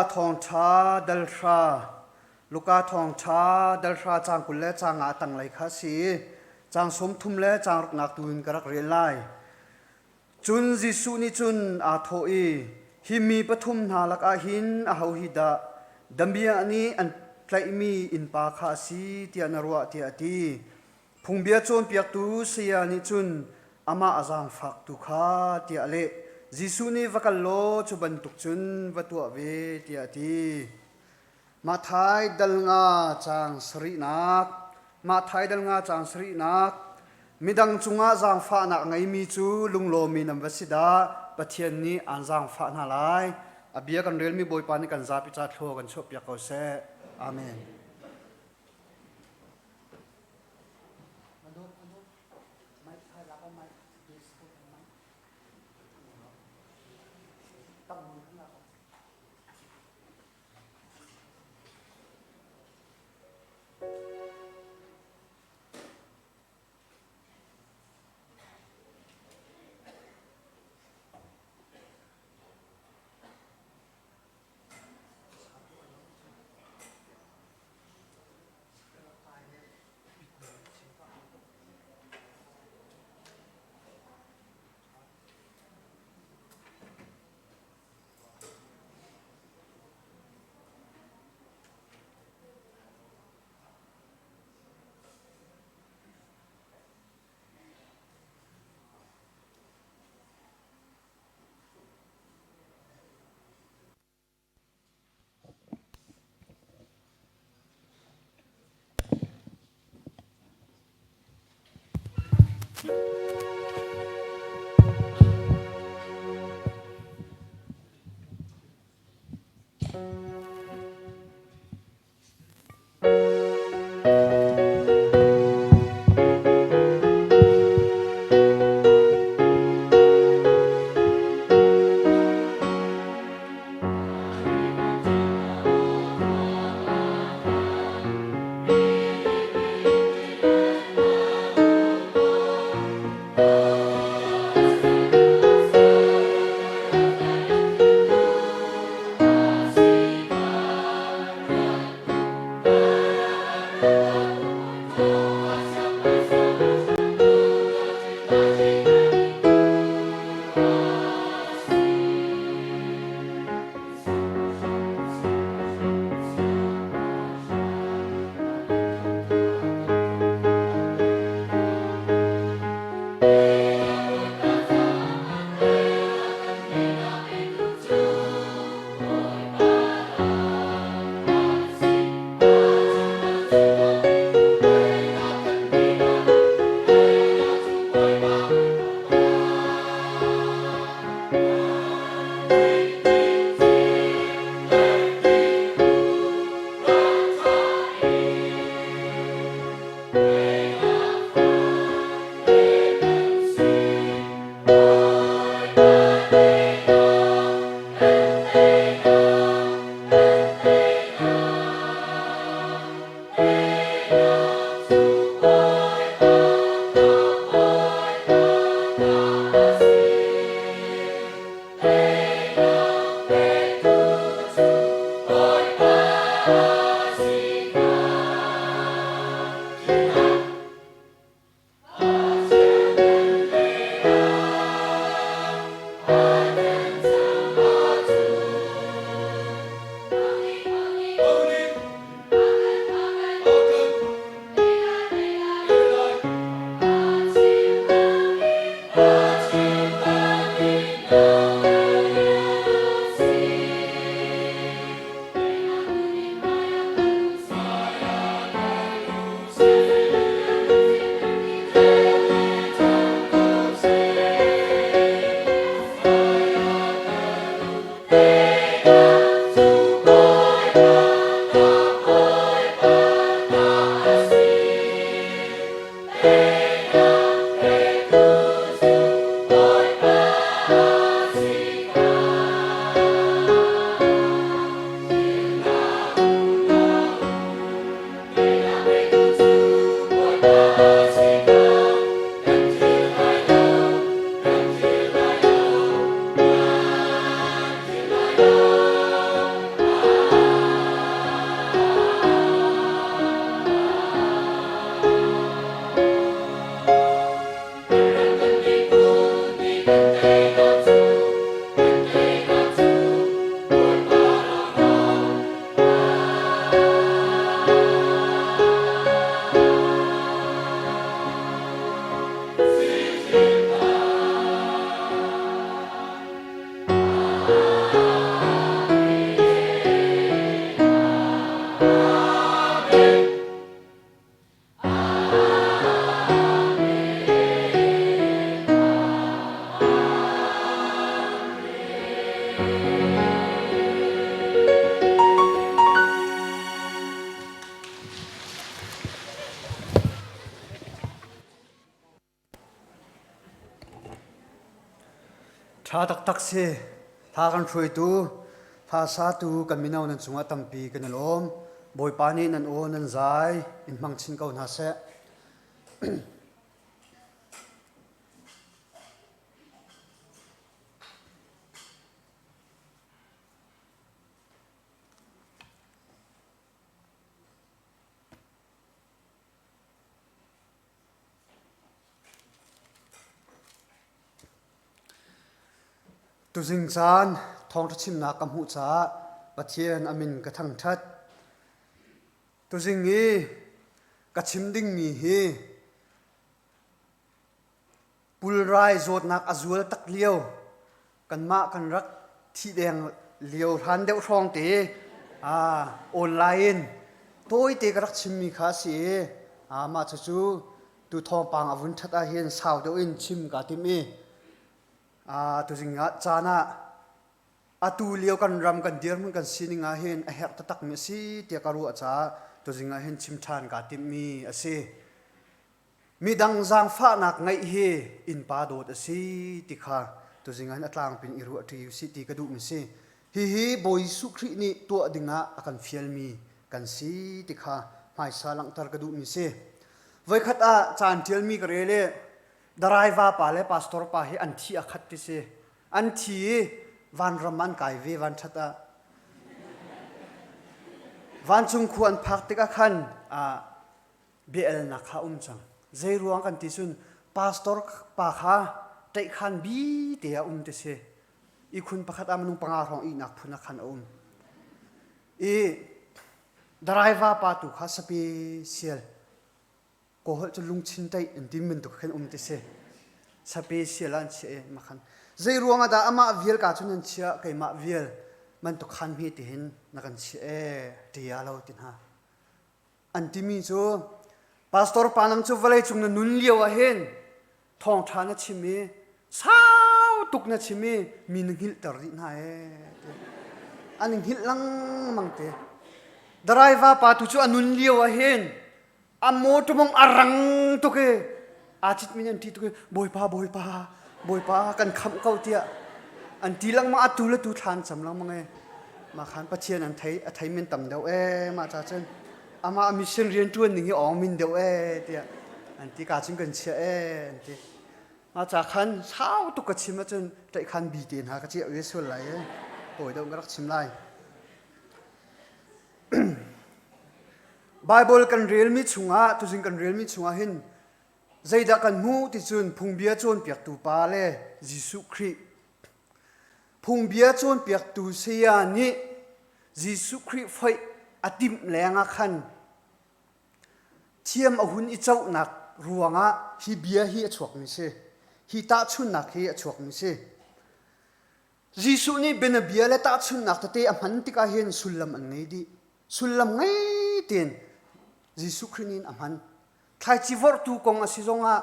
Luka thawngṭha dal hra Luka thawngṭha dal hra caang 20 le caang nga a tanglei kha a si i caang 30 le caang ruknak tu in ka rak rel lai. Cun Jesuh nih cun aa thawh i, Hi mi pathum hna lakah hin aho hi dah damiah nih an tlaihmi innpa kha a si tiah na ruah tiah a ti. Phungbia cawnpiaktu saya nih cun amah a zaangfaktu kha tiah a leh. Jesuh nih va kal law cu bantuk cun va tuah ve tiah a ti. Matthai dal nga caang sarihnak Matthai dal nga caang sarihnak Midang cungah zaangfahnak a ngeimi cu lunglawmi nan va si dah Pathian nih aan zaangfah hna lai. A bia kan relmi Bawipa nih kan zapi ca thlua kan chuahpiak ko seh. Amen. Ṭha taktak si. Hla kan hruaitu, hla satu kan mino nan cungah tampi kan i lawm. Bawipa nih nan aw nan zai in hmang chin ko hna seh. Tuzing caan thawngṭha chimnak ka hmuh caah Pathian a min ka thangṭhat. Tuzing i ka chim dingmi hi pulrai zawtnak a zual tak lio kanmah kan rak thih deng lio hlan deuh hrawng te online in tawite ka rak chimmi kha a si i mah cucu tu thawngpang a vun ṭhat ahhin sau deuh in chim kaa tim i tuzing ah caan ah atu lio kan ram kan dirhmun kan sining ah hin a herh taktakmi a si tiah ka ruah caah tuzing ah hin chim ṭhan kaa timhmi a si. Midang zaangfahnak ngeih hi innpa dawt a si ti kha tuzing ah hin a tlangpin i ruah ṭi usih ti ka duhmi si. Hihi Bawi Jesuh Khrih nih tuah dingah a kan fialmi kan si ti kha hmaisa langhter ka duhmi si. Voikhat ah caan ṭialmi ka rel i daraiva pa le pastor pa hi an thi a khat ti si. An thi i vanram an kai ve vanṭhat ah. Vancung khua an phak tikah khan bia-elnak kha a um cang. Zei ruang kan ti cun pastor pa kha ṭaihkhan bi te ah um ti si. Ihkhun pakhat ah minung panga hrawng ihnak phun ah khan a um. I driver pa tu kha special kawholh cu lungchin ṭaih an ti bantuk khan um ti si. Special ah an chiah i makhan. Zei ruang ah dah amah vial ka cun an chiah keimah vial bantuk khan hme ti hin na kan chiah ee ṭia lo ti hna. An timi cu pastor pa nang cu vawlei cung na nun lio ah hin thawngṭha na chim i sau tuk na chim i mi na hngilhter dih hna ee an hngilh lengmang te. Driver pa tu cu a nun lio ah hin a motor mong a rang tuk i aa citmi nih an ṭih tuk i Bawipa Bawipa Bawipa kan khamh ko tiah an ti lengmang atu le tu thla an cam lengmang i mah khan Pathian an thei a thei men tam deuh ee mah ca cun amah mission rian ṭuan ning hi awng min deuh ee tiah an ti ka cun kan chiah ee an ti mah ca khan sau tuk ka chim ahcun ṭaihkhan bi te hna ka ciah ve sual lai ee tawi deuh ka rak chim lai. Baibal kan relmi chungah tuzing kan relmi chungah hin zeidah kan hmuh ti cun phungbia cawnpiaktu pa le Jesuh Khrih phungbia cawnpiaktu saya nih Jesuh Khrih foih a timh lengah khan thiam a hun i cohnak ruangah hi bia hi a chuakmi si hi tahchunhnak hi a chuakmi si. Jesuh nih bianabia le tahchunhnak tete a hman tikah hin sullam an ngei dih. Sullam ngei tein Jesuh Khrih nih a hman. Thlaici vorhtu kong a si zongah,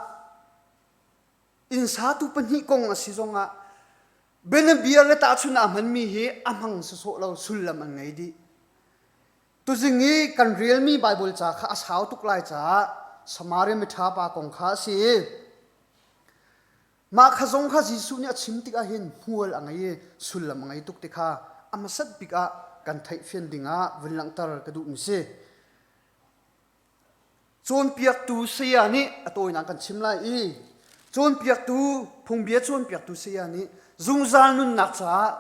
inn satu pahnih kong a si zongah, bianabia le tahchunhnak a hmanmi hi a hmang sawsawh lo, sullam an ngei dih. Tuzing i kan relmi Baibal ca kha a sau tuk lai caah Samaria miṭha pa kong kha a si i Mah kha zong kha Jesuh nih a chim tikah hin hmual a ngei i sullam a ngei tuk ti kha a hmasat bik ah kan theihfian dingah vun langhter ka duhmi si. Cawnpiaktu saya nih a tawinak kan chim lai i cawnpiaktu phungbia cawnpiaktu saya nih zungzal nunnak caah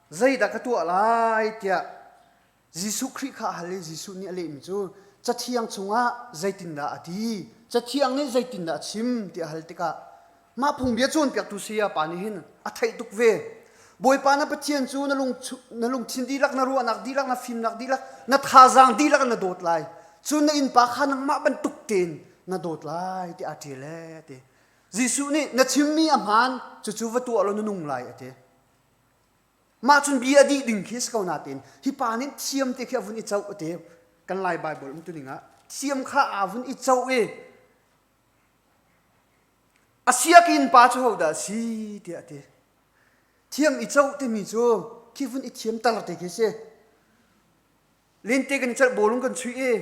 zeidah ka tuah lai tiah Jesuh Khrih kha a hal i Jesuh nih a lehmi cu Cathiang chungah zeitindah a ti? Cathiang nih zeitindah a chim? ti a hal tikah mah phungbia cawnpiaktu saya pa nih hin a theih tuk ve. Bawipa na Pathian cu na, lung, na lungthin dihlak, na ruahnak dihlak, na fimnak dihlak, na thazaang dihlak na dawt lai. Cun na innpa kha nangmah bantuk tein na dawt lai ti aa ṭial ee a ti. Jesuh nih na chimmi a hmaan, cucu va tuah law na nung lai a ti. Mah cun bia a dih ding khi si ko nain hi pa nih thiam te khi a vun i coh a ti. Kan Lai Baibal um tuning ah thiam kha aa vun i coh i a siakinn pa cu hodah a si tiah a ti. Thiam i coh timi cu khi vun i thiam tar te khi si. Lente kan i celh bawlung kan chuih i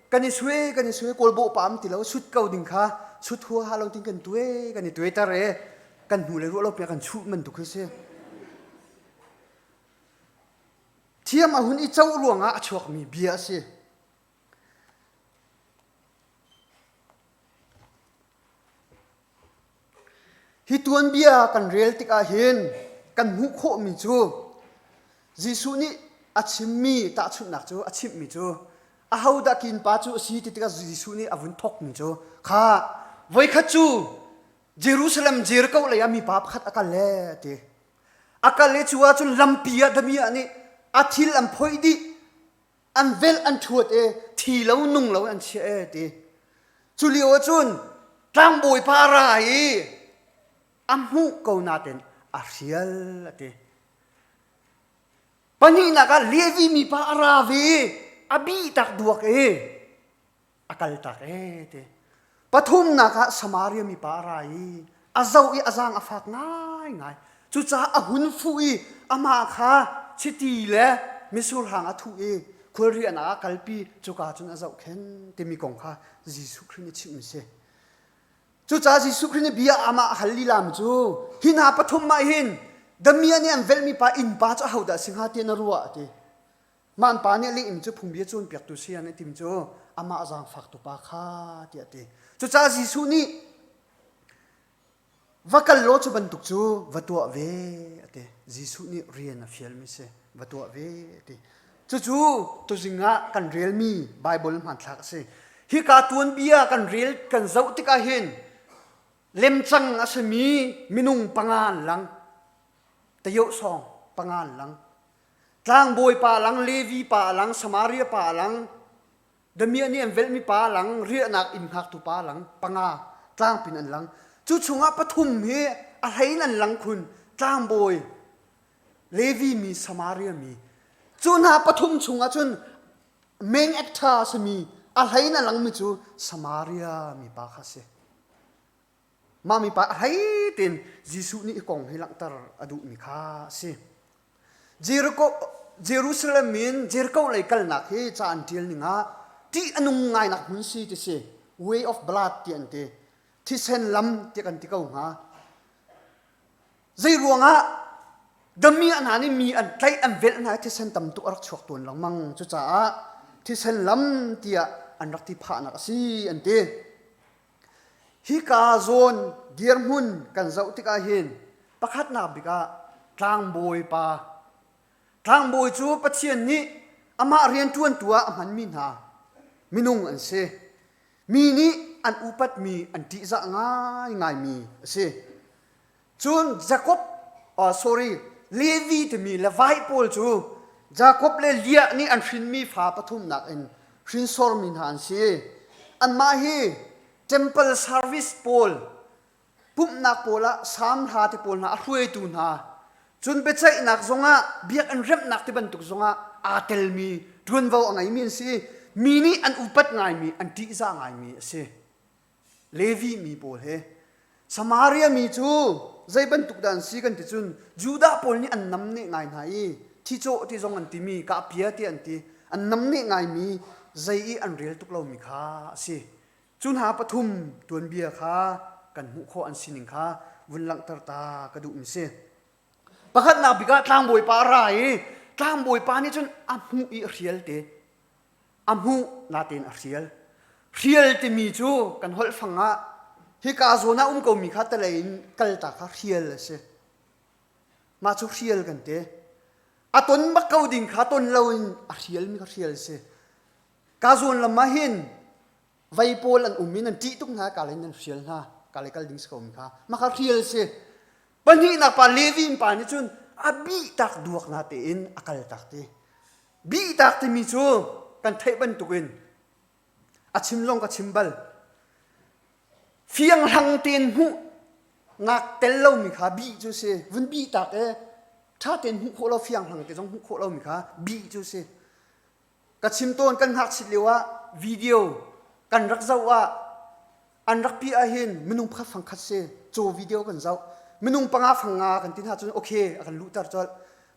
kan i sue kan i sue kawlbawh pa am ti lo sut ko ding kha sut huaha lo tin kan tue kan i tueter e. Kan hnu le ruah lo piak kan chuh bantuk khi si. Thiam a hun i co ruangah a chuakmi bia a si. Hi tuanbia kan rel tikah hin kan hmuh khawhmi cu Jesuh nih a chimmi tahchunhnak cu a chimhmi cu ahodah kinpa cu a si ti tikah Jesuh nih a vun thawkmi cu kha voikhat cu Jerusalem Jericho lei ah mipa pakhat a kal le a ti. A kal i cu ahcun lampi ah damiah nih a thil an phoih dih an velh an ṭhuat i thi lo nung lo an chiah e ti cu lio ah cun tlangbawi pa ra i a hmuh ko nain a hrial a ti pahnihnak ah Levi mipa a ra ve i a bih tak duak i a kaltak ee ti. Pathumnak ah Samaria mipa a ra i a zoh i a zaang a fak ngaingai. Cucaah a hun fuh i amah kha chiti le mitsur hang a thuh i khualriahnak ah kalpi cuka cun a zohkhenh timi kong kha Jesuh Khrih nih chimh a si. Cucaah Jesuh Khrih nih bia amah a hal lilami cu hi hna pathum ah hin damiah nih an velhmi pa innpa cu ahodah a si hnga tiah na ruah a ti. Mah an pa nih a lehmi cu phungbia cawnpiaktu saya nih a tim cu amah zaangfaktu pa kha tiah a ti. Cucaah Jesuh nih va kal law cu bantuk cu va tuah ve a ti. Jesuh nih rian a fialmi si va tuah ve a ti. Cucu tuzing ah kan relmi Baibal hmanthlak a si. Hika tuanbia kan rel kan zoh tikah hin lemcang a simi minung panga an lang. Tayoh sawng panga an lang. Tlangbawi pa lang, Levi pa lang, Samaria pa lang, damiah nih an velhmi pa lang, riahnak inn hngaktu pa lang, panga tlangpin an lang. Cu chungah pathum hi a hlei in an lang khun. Tlangbawi, Levi mi, Samaria mi. Cu hna pathum chungah cun main actor a simi a hlei in a langmi cu Samaria mi pa kha a si. Mah mipa a hlei tein Jesuh nih hi kong hi langhter a duhmi kha a si. Jericho, Jerusalem in Jericho lei kalnak hi ca an ṭial ning ah ṭih a nung ngainak hmun si ti si. Way of blood ti an ti. Thisen lam ti kan ti ko hnga. Zei ruangah damiah hna nih mi an tlaih an velh hna i thisen tam tuk a rak chuak tawn lengmang. Cucaah thisen lam tiah an rak ti phahnak a si an ti. Hika zawn dirhmun kan zoh tikah hin pakhatnak bik ah tlangbawi pa tlangbawi cu Pathian nih amah rianṭuantu ah a hmanmi hna minung an si. Mi nih an upatmi an ṭihzah ngaingaimi a si. Cun Jakob, oh, sorry, Levi timi Levi pawl cu Jakob le Leah nih an hrinmi fa pathumnak in hrinsormi hna an si. Anmah hi temple service pawl, pumhnak pawl ah sam hla te pawl hna a hruaitu hna, cun biaceihnak zongah biakinn remhnak ti bantuk zongah aa telmi ṭuanvo a ngeimi an si. Mi nih an upat ngaimi, an ṭihzah ngaimi a si. Levi mi pawl he Samaria mi cu zei bantuk dah an si kan ti cun Judah pawl nih an namneh ngai hna i thicawh ti zong an timi kahpia ti an ti an namneh ngaimi zei i an rel tuk lomi kha a si. Cu hna pathum tuanbia kha kan hmuh khawh an sining kha vun langhter ta ka duhmi si. Pakhatnak bik ah tlangbawi pa a ra i tlangbawi pa nih cun a hmuh i a hrial te. A hmuh natein a hrial. Hrial timi cu kan holh fang ah hika zawn ah um komi kha talei in kalta kha hrial a si. Mah cu hrial kan ti. A ton bak ko ding kha ton loin a hrialmi kha hrial a si. Ka zawn lam ah hin vei pawl an um in an ṭih tuk hna ka lei nan hrial hna ka lei kal ding si ko mi kha mah kha hrial si. Pahnihnak pa Levi pa nih cun a bih tak duak na tein a kal tak ti. Bihtak timi cu kan theih bantukin a chim zong ka chim bal. Fianghlang tein hmuh nak tel lomi kha bih cu si. Vun bihtak e ṭha tein hmuh khawh lo fianghlang te zong hmuh khawh lomi kha bih cu si. Ka chim tawn kan ngakchit lio ah video kan rak zoh ah an rak pi ahhin minung pakhat fang khat si caw video kan zoh minung panga fang nga kan ti hna cun okay a kan luhter colh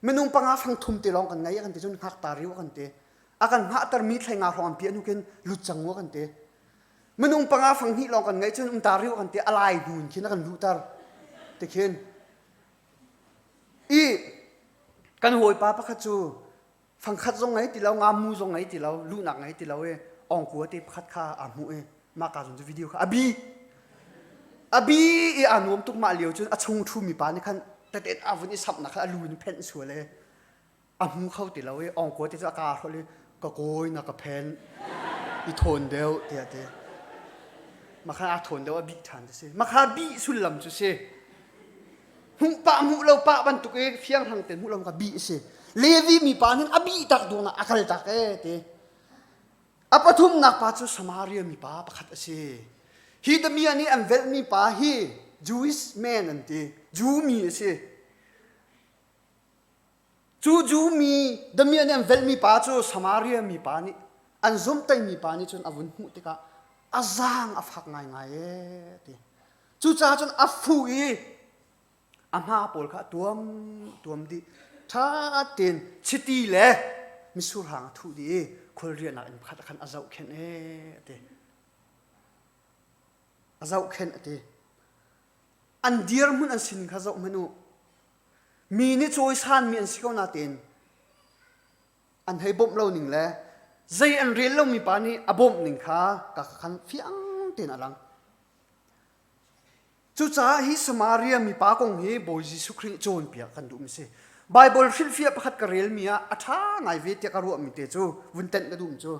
minung panga fang thum te lawng kan ngei a kan ti cun hngak ta riu a kan ti a kan hngahter mi thlei nga hrawng an pi anu khin lut cang mu a kan ti minung panga fang hnih lawng kan ngei cun um ta riu a kan ti a lai hnu in khin a kan luhter. Tikhin i kan hawipa pakhat cu fangkhat zong ngei ti lo ngamu zong ngei ti lo luhnak ngei ti lo i ongkua te pakhat kha aa hmuh i mah ka zon cu video kha a bi a bi i aa nuam tuk mah lio cun a chung thu mi pa nih khan teten a vun i samhnak kha a lu in phenh sual i a hmu kho ti lo i ongkua te cu a kaa hrolh i ka kawi na ka phen i thawn deuh tiah ti makha aa thawn deuh a bih ṭhan ti si makha bih sullam cu si hmuh pah hmuh lo pah bantuk i fianghlang ten hmuh lo ka bih a si Levi mi pa nih a bih tak duang ah a kal tak e ti a pathumnak pa cu Samaria mi pa pakhat a si hi damiah nih an velhmi pa hi Jewish man an ti Jew mi a si Cu Jew mi damiah nih an velhmi pa cu Samaria mi pa nih an zumhtaimi pa nih cun a vun hmuh tikah a zaang a fak ngaingai ee ti. Cucaah cun a fuh i a hma pawl kha a tuam tuam dih. Ṭha tein chiti le misurhang a thuh dih i khualriahnak inn pakhat ah khan a zohkhenh ee a ti. A zohkhenh a ti. An dirhmun an sin kha zoh hmanh u. Mi nih cawisanmi an si ko nain an hei bawmh lo ning le zei an rel lomi pa nih a bawmh ning kha ka khan fiang tein a lang. Cucaah hi Samaria mipa kong hi Bawi Jesuh Khrih nih cawnpiak kan duhmi si. Baibal hrilhfiah pakhat ka relmi ah a ṭha ngai ve tiah ka ruahmi te cu vun tenh ka duhmi cu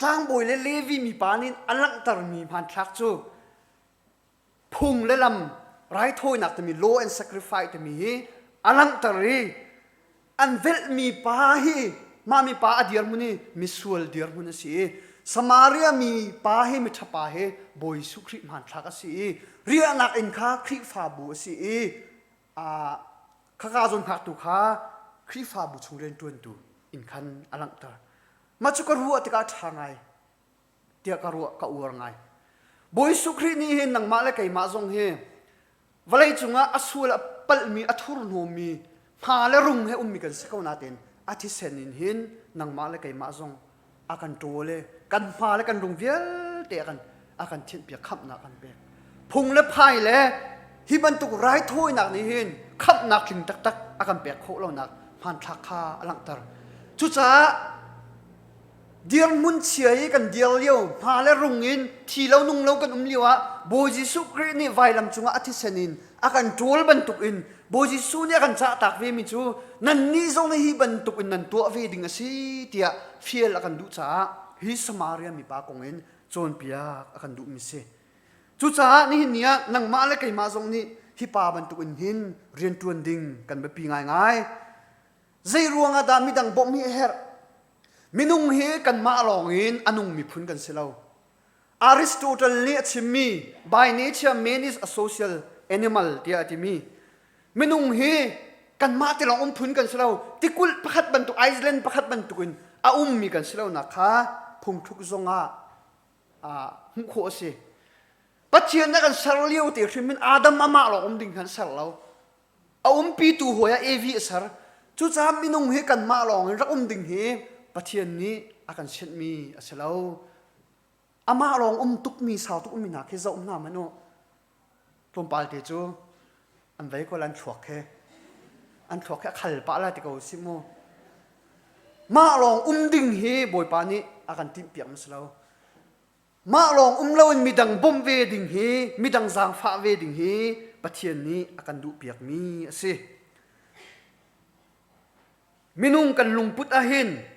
tlangbawi le Levi mipa nih a langhtermi hmanthlak cu phung le lam raithawinak timi law and sacrifice timi hi a langhter i an velhmi pa hi mah mi pa a dirhmun hi misual dirhmun a si i Samaria mi pa hi miṭha pa hi Bawi Jesuh Khrih hmanthlak a si i riahnak inn kha Khrihfabu a si i khaka zawn hngaktu kha Khrihfabu chung rianṭuantu inn khan a langhter. Mah cu ka ruah tikah a ṭha ngai. tiah ka ruah ka uar ngai. Bawi Jesuh Khrih nih hin nangmah le keimah zong hi vawlei cungah a sual a palhmi a thurhnawmmi hma le rung he ummi kan si ko nain a thisen in hin nangmah le keimah zong a kan ṭawl i kan hma le kan rung vialte a kan a kan thinhpiak khamhnak kan pek. Phung le phai le hi bantuk raithawinak nih hin khamhnak tling taktak a kan pek khawh lonak hmanthlak kha a langhter. Cucaah Dirhmun chia i kan dir lio, hma le rung in thi lo nung lo kan um lio ah Bawi Jesuh Khrih nih vailam cungah a thisen in a kan ṭawl bantukin Bawi Jesuh nih a kan cahtak vemi cu nannih zong nih hi bantukin nan tuah ve ding a si tiah fial a kan duh caah hi Samaria mipa kong in cawnpiak a kan duhmi si. Cucaah nihin ni ah nangmah le keimah zong nih hi pa bantukin hin rianṭuan ding kan biapi ngaingai. Zei ruangah dah midang bawmh hi a herh? Minung hi kanmah lawngin a nung miphun kan si lo. Aristotle nih a chimmi by nature man is a social animal tiah a timi minung hi kanmah te lawng um phun kan si lo. Tikulh pakhat bantuk Iceland pakhat bantukin a ummi kan si lonak kha phungthluk zongah hmuh khawh a si. Pathian a kan ser lio te hrim in Adam amah lawng um ding khan ser lo. A umpitu hawi ah Evi a ser. Cucaah minung hi kanmah lawng in rak um ding hi Pathian nih a kan sianhmi a si lo. Amah lawng um tukmi sau tuk ummi hna khi zoh hna hmanh u. Tlawmpal te cu an vei ko la an thluak khi. An thluak khi a khal pah la ti ko si mu. Mah lawng um ding hi Bawipa nih a kan timhpiak ma si lo. Mah lawng um loin midang bawmh ve ding hi, midang zaangfah ve ding hi Pathian nih a kan duhpiakmi a si. Minung kan lungput ahhin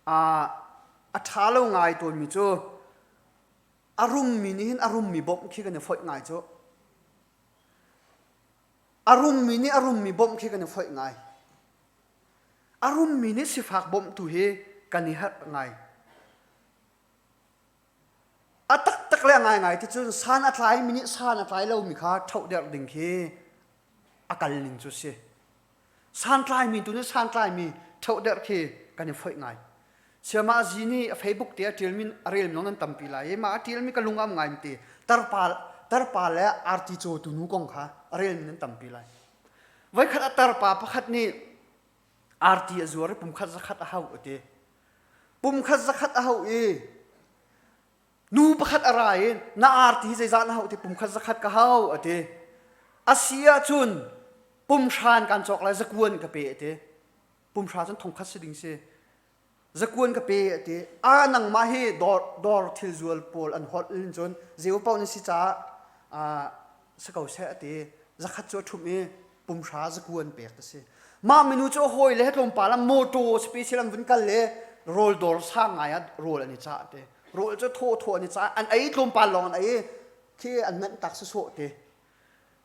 a ṭha lo ngai tawnmi cu a rummi nih hin a rummi bawmh khi kan i foih ngai cu. A rummi nih a rummi bawmh khi kan i foih ngai. A rummi nih sifak bawmhtu hi kan i harh ngai. A taktak le a ngaingai ti cun san a tlaimi nih san a tlai lomi kha ṭhohderh ding khi a kal ning cu si. Santlaimi tu nih santlaimi ṭhohderh khi kan i foih ngai. Siamah Zi nih a Facebook te a ṭialmi a relmi zong nan tampi lai i mah a ṭialmi ka lung a um ngai ti tarpa tarpa le arti cawtu nu kong kha a relmi nan tampi lai. Voikhat a tarpa pakhat nih arti a zuar i pumkhat zakhat a hauh a ti. Pumkhat zakhat a hauh i nu pakhat a ra i na arti hi zeizah na hauh ti pumkhat zakhat ka hau a ti. A si ahcun pumhran kan cawk lai zakuan ka pe a ti. Pumhra cun thongkhat si ding si. Zakuan ka pe a ti. A nangmah hi dawr, dawr thil zual pawl an holh in cun zeu paoh na si caah ah si ko seh a ti. Zakhat cu a ṭhumh i pumhra zakuan pek a si. Mah minu cu a hawi le tlawmpal ah motor special an vun kal le rawl dawr sang ngai ah rawl an i cah te. Rawl cu thaw thaw an i cah an ei tlawmpal lawng an ei i khi an manh tak sawsawh te.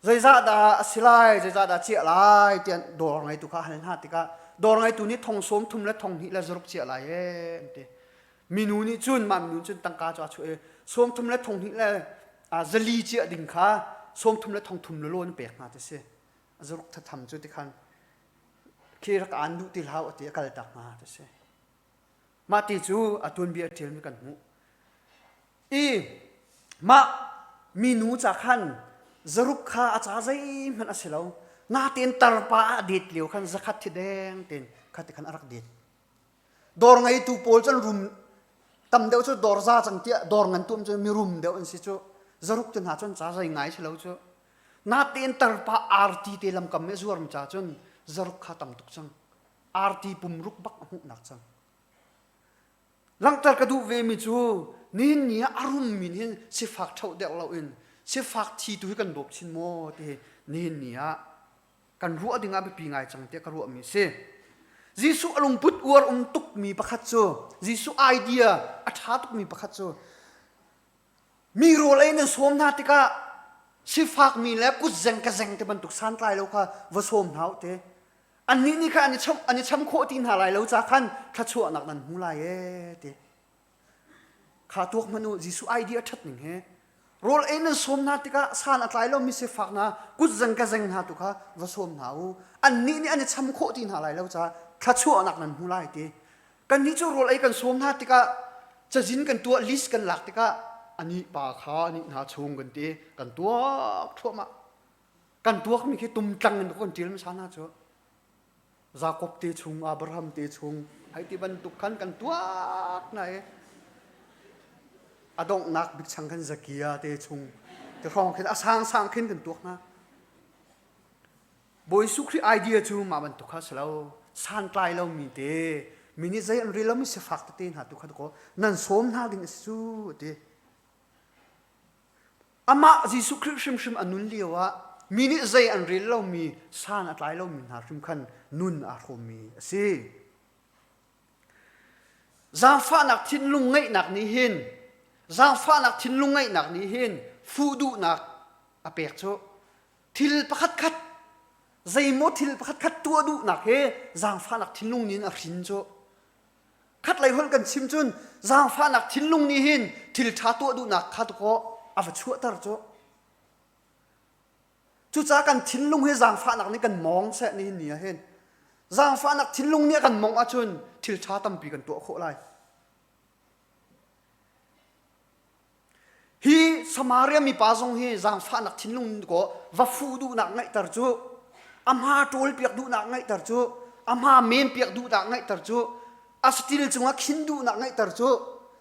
Zeizah dah a si lai, zeizah dah ciah lai tiah dawr ngeitu kha hal hna tikah dawr ngeitu nih thong sawm thum le thong hnih le zaruk ciah lai ee an ti. Minu nih cun mah minu cun tangka cu a chuah i sawm thum le thong hnih le zali ciah ding kha sawm thum le thong thum le lawn pek hna ti si. A zaruk thatham cu tikhan khi rak aan duh ti hlah a ti a kal tak hna ti si. Mah ti cu a tuanbia a ṭialmi kan hmuh. I mah minu ca khan zaruk kha a ca zeihmanh a si lo. Natein tarpa a det lio khan zakhat thi deng tein kha ti khan a rak det. Dawr ngeitu pawl cun rum tam deuh cu dawr za cang tiah dawr ngan tuam cu mirum deuh an si cu. Zaruk tu hna cun ca zei ngai si lo cu. Natein tarpa arti te lamkam i zuarmi ca cun zaruk kha tam tuk cang. Arti pumruk bak a hmuhnak cang. Langhter ka duh vemi cu nihin ni ah a rummi nih hin sifak ṭhoh deuh loin sifak thi tu hi kan dawp chin maw ti hi nihin ni ah kan ruah ding ah biapi ngai cang tiah ka ruahmi a si. Jesuh a lungput uar um tukmi pakhat cu Jesuh idea a ṭha tukmi pakhat cu mi rawl ei nan sawm hna tikah sifakmi le kutzeng ka zeng ti bantuk santlai lo kha va sawm hna u te. Annih nih khan an i cham, an i cham khawh ti hna lai lo ca khan thluachuahnak nan hmu lai ee ti. Kha tuak hmanh u Jesuh idea a ṭhat ning he. Rawl ei nan sawm hna tikah san a tlai lomi sifak hna kutzeng ka zeng hna tu kha va sawm hna u. Annih nih an i cham khawh ti hna lai lo ca thluachuahnak nan hmu lai ti. Kannih cu rawl ei kan sawm hna tikah cazin kan tuah list kan lak tikah anih pa kha anih hna chung kan ti kan tuak thluahmah. Kan tuakmi khi tumtlang in kan ṭial hmasa hna cu. Jakob te chung, Abraham te chung, hei ti bantuk khan kan tuak na i a donghnak bik chang khan Zakia te chung te hrawng khin a sang sang khin kan tuak hna. Bawi Jesuh Khrih idea cu mah bantuk kha si lo. Santlai lomi te, mi nih zei an rel lomi sifak tete hna tu kha ko nan sawm hna ding a si cu ti. Amah Jesuh Khrih hrimhrim a nun lio ah mi nih zei an rel lomi, san a tlai lomi hna hrim khan nun aa hrawmmi a si. Zaangfahnak thinlung ngeihnak nih hin zaangfahnak thinlung ngeihnak nih hin fuh duhnak a pek cu thil pakhatkhat zeimaw thil pakhatkhat tuah duhnak he zaangfahnak thinlung nih a hrin cu Khatlei holh kan chim cun zaangfahnak thinlung nih hin thil ṭha tuah duhnak kha tukaw a va chuahter cu. Cucaah kan thinlung hi zaangfahnak nih kan mawng seh nihin ni ah hin. Zaangfahnak thinlung nih a kan mawngh ahcun thil ṭha tampi kan tuah khawh lai. Hi Samaria mipa zong hi zaangfahnak thinlung kaw va fuh duhnak ngeihter cu, a hma ṭawlpiak duhnak ngeihter cu, a hma menpiak duhnak ngeihter cu, a saṭil cungah khin duhnak ngeihter cu,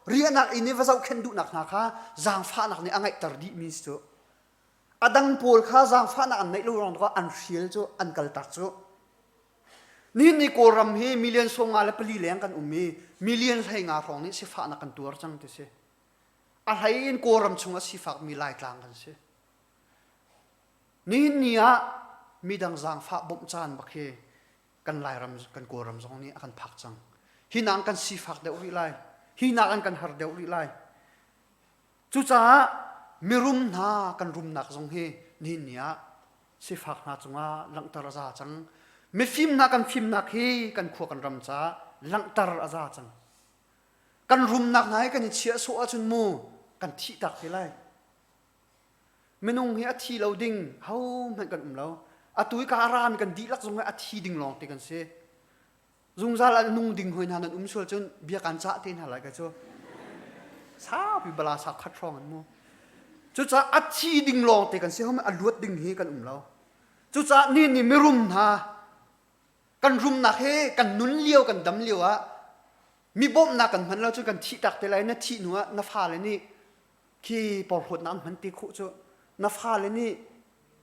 riahnak inn i va zohkhenh duhnak hna kha zaangfahnak nih a ngeihter dihmi si cu. A dang pawl kha zaangfahnak an ngeih lo ruang an hrial cu, an kaltak cu. Nihin ni Kawlram hi million 54 leng kan um i million 15 hrawng nih sifahnak kan tuar cang ti si. A hlei in Kawlram chung a sifakmi Laitlang kan si. Nihin ni ah midang zaangfah bawmh caan bak hi kan Lairam kan Kawlram zong nih a kan phak cang. Hi nak kan sifak deuh rih lai. Hi nak an kan har deuh rih lai. Cucaah mirum hna kan rumnak zong hi nihin ni ah sifak hna cungah langhter a za cang. Mifim hna kan fimnak hi kan khua kan ram caah langhter a za cang. Kan rumnak hna hi kan i chiah sawh ahcun mu kan thih tak te lai. Minung hi a thi lo ding hohmanh kan um lo. Atu i ka rami kan dihlak zong hi a thi ding lawng te kan si. Zungzal an nung ding hoi hna nan um sual cun bia kan cah te hna lai ka cu. Saupi bala sa khat hrawng an mu. Cucaah a thi ding lawng te kan si hom a luat ding hi kan um lo. Cucaah ni ni mirum hna kan rumnak he kan nun lio kan dam lio ah mi bawmhnak kan hman lo cu kan thih tak te lai na thih hnu ah na fale nih khi porhlawtnak an hman te khawh cu na fale nih.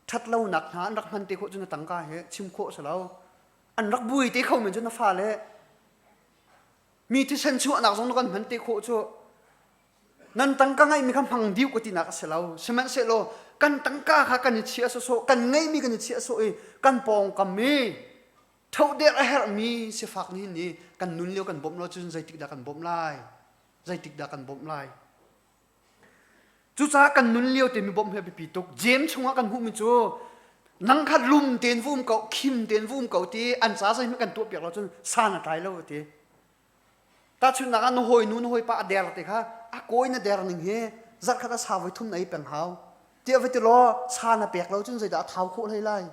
Ṭhatlonak hna an rak hman te khawh cu na tangka he chim khawh si lo. An rak bui te kho men cu na fale. Mi thisen chuahnak zong na kan hman te khawh cu. Nan tangka ngeihmi kha hmang dih ka tinak a si lo. Sihmanhsehlaw kan tangka kha kan i chiah sawsawh, kan ngeihmi kan i chiah sawh i kan pawngkam i thohder a herhmi sifak nihin ni kan nun lio kan bawmh lo cun zeitik dah kan bawmh lai? Zeitik dah kan bawmh lai? Cucaah kan nun lio te mi bawmh hi a biapi tuk. Jeim chungah kan hmuhmi cu nang kha lum tein va um ko, khim tein va um ko ti an ca zeihmanh kan tuahpiak lo cun san a tlai lo a ti. Tahchunhnak ah na hawinu na hawipa a der te kha a kawi na der ning hi zarhkhat a sa voi thum na ei peng hau. Tiah va ti law sa na pek lo cun zeidah a thau khawh hlei lai.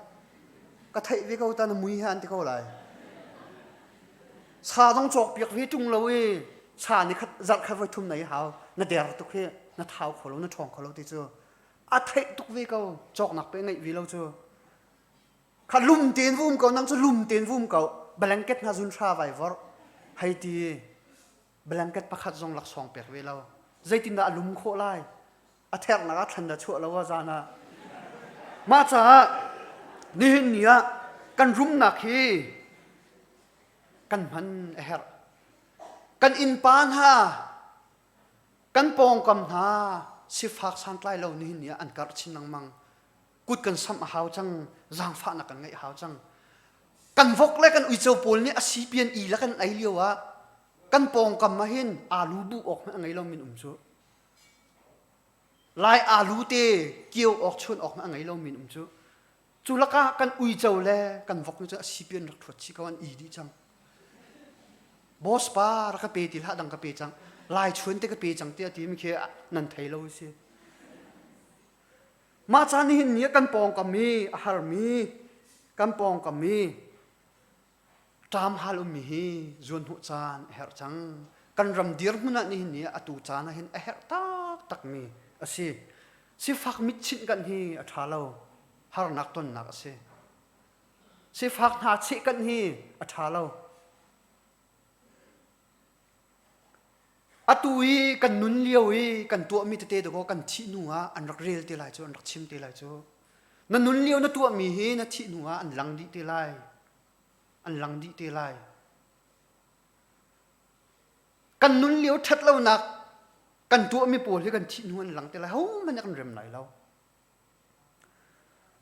Ka theih ve ko ta na mui he an ti ko lai. Sa zong cawk piak ve ṭung lo i sa ni khat zarh khat voi thum na ei hau. Na der tuk hi na thau kho lo na ṭhawng kho lo ti cu a theih tuk ve ko cawknak pe ngeih ve lo cu. Kha lum tein va um ko nang cu lum tein va um ko blanket hna zun hra vai vorh hei ti blanket pakhat zong laksawng pek ve lo zeitindah a lum khawh lai a thernak ah thlan dah chuah lo a zan ah mah caah nihin ni ah kan rumnak hi kan hman a herh kan innpa hna kan pawngkam hna sifak santlai lo nihin ni ah an karh chin lengmang kut kan samh a hau cang zaangfahnak kan ngeih a hau cang kan vok le kan uico pawl nih a sipian i le kan ei lio ah kan pawngkam ah hin alu buh awk hmanh a ngei lo min um cu lai alu te kio awk chun awk hmanh a ngei lo min um cu cu lakah kan uico le kan vok nu cu a sipian rak thuat chih ko an i dih cang boss pa rak ka pe ti hlah dang ka pe cang lai chuan te ka pe cang tiah ti mi khi nan thei lo si Mah caan nihin ni ah kan pawngkam i a harmi, kan pawngkam i ṭamhal ummi hi zuanhnawh caan a herh cang. Kan ram dirhmun ah nihin ni ah atu caan ah hin a herh taktakmi a si. Sifak mitchinh kan hi a ṭha lo. Harnak tonnak a si. Sifak hna cheh kan hi a ṭha lo. Atu i kan nun lio i kan tuahmi tete dakaw kan thih hnu ah an rak rel te lai cu, an rak chim te lai cu. Na nun lio na tuahmi hi na thih hnu ah an lang dih te lai. An lang dih te lai. Kan nun lio ṭhat lonak kan tuahmi pawl hi kan thih hnu an lang te lai. Hohmanh nih kan rem lai lo.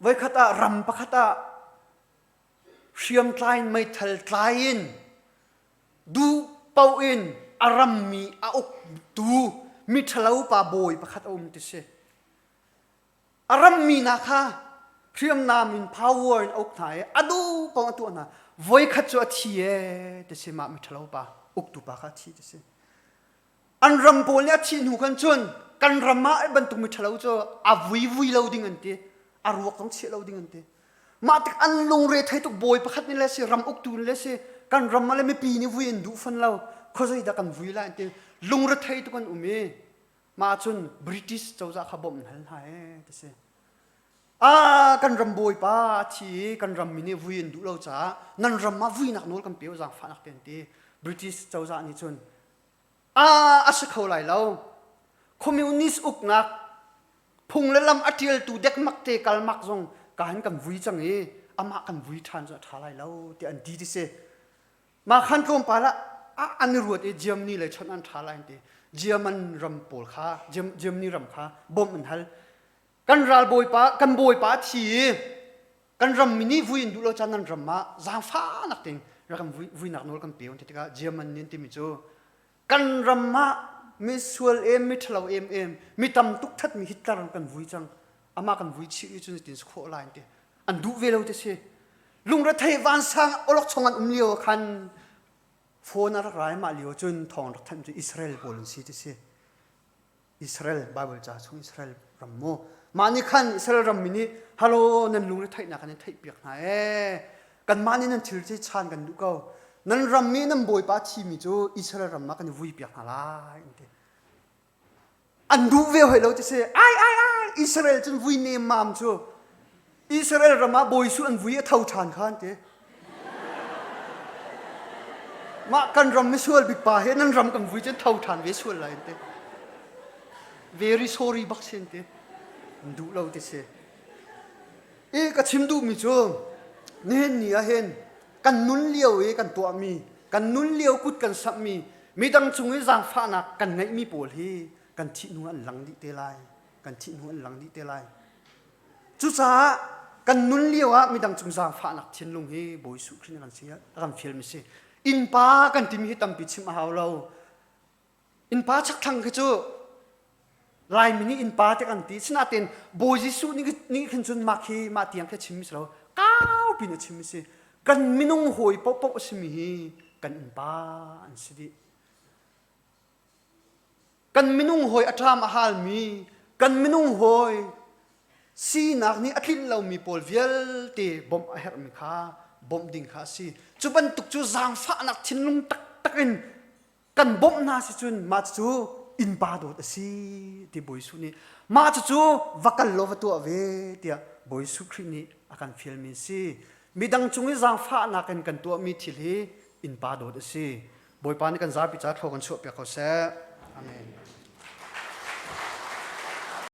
Voikhat ah ram pakhat ah hriamtlai in meithal tlai in duh paoh in a rammi a uktu miṭhalo pa bawi pakhat a um ti si. A rammi hna kha hriamnam in power in a uk hna i a duh paoh a tuah hna. Voikhat cu a thi ee ti si mah miṭhalo pa uktu pa kha a thi ti si. An ram pawl nih a thih hnu khan cun kan ram ah bantuk miṭhalo cu a vui vui lo ding an ti. A ruak zong chiah lo ding an ti. Mah tik an lungre thei tuk bawi pakhat nih le si ram uktu nih le si kan ram ah le mipi nih vui an duh fan lo khuazei dah kan vui lai an ti lungre thei tuk an um i mah cun British cozah kha bawmh an hal hna ee ti si. Ah kan ram bawipa a thi i kan ram mi nih vui an duh lo caah nan ram ah vuinak nawl kan pe u zaangfahnak te an ti. British cozah nih cun Ah, a si kho lai lo. Communist uknak phung le lam a ṭialtu dekmak te kalmak zong ka hin kan vui cang i amah kan vui ṭhan cu a ṭha lai lo tiah an ti ti si. Mah khan tlawmpal ah an i ruat i Germany lei chawnh an ṭha lai an ti. German ram pawl kha Germany ram kha bawmh an hal. Kan ralbawipa kan bawipa a thi i kan ram mi nih vui in duh lo caan nan ram ah zaangfahnak tein rak kan vuinak nawl kan pe ti tikah German nih an timi cu kan ram ah mi sual em mi ṭhalo em em mi tam tuk thatmi Hitler kan vui cang amah kan vui chih i cun tin si khawh lai ti an duh ve lo ti si lungrethei vansang olok chung an um lio khan phone a rak rai mah lio cun thawng rak thanh cu Israel pawl an si ti si Israel Bible ca chung Israel ram mu mah nih khan Israel ram mi nih halo nan lungre theihnak kan in theihpiak hna ee kanmah nih nan thil ci chan kan duh ko nan ram mi nan bawipa thimi cu Israel ram ah kan i vui piak hna lai an ti an duh ve hoi lo ti si ai ai ai Israel cun vui nem mam cu Israel ram ah bawi su an vui a tho ṭhan kha an ti. Mah kan ram misual bik pa he nan ram kan vui cun tho ṭhan ve sual lai an ti. Very sorry bak si an ti. An duh lo ti si. I ka chim duhmi cu nihin ni ah hin kan nun lio i kan tuahmi, kan nun lio kut kan samhmi, midang cung i zaangfahnak kan ngeihmi pawl hi kan thih hnu an lang dih te lai. Kan thih hnu an lang dih te lai. Cucaah kan nun lio ah midang cung zaangfahnak thinlung hi Bawi Jesuh Khrih nih kan si a kan fialmi si. Innpa kan timi hi tampi chim a hau lo. Innpa chakthlang khi cu Laimi nih innpa te kan ti. Sinain Bawi Jesuh nih nih khin cun mah khi mah tiang khi a chimmi si lo. Kau pin a chimmi si. Kan minung hawi paohpaoh a simi hi kan innpa an si dih. Kan minung hawi a ṭam a halmi, kan minung hawi sinak nih a tlinh lomi pawl vialte bawmh a herhmi kha bawmh ding kha a si. Cu bantuk cu zaangfahnak thinlung taktak in kan bawmh hna si cun mah cu innpa dawt a si ti Bawi Jesuh nih mah cucu va kal law va tuah ve tiah Bawi Jesuh Khrih nih a kan fialmi a si. Midang cung i zaangfahnak in kan tuahmi thil hi innpa dawt a si. Bawipa nih kan zapi ca thlua kan chuahpiak ko seh. Amen.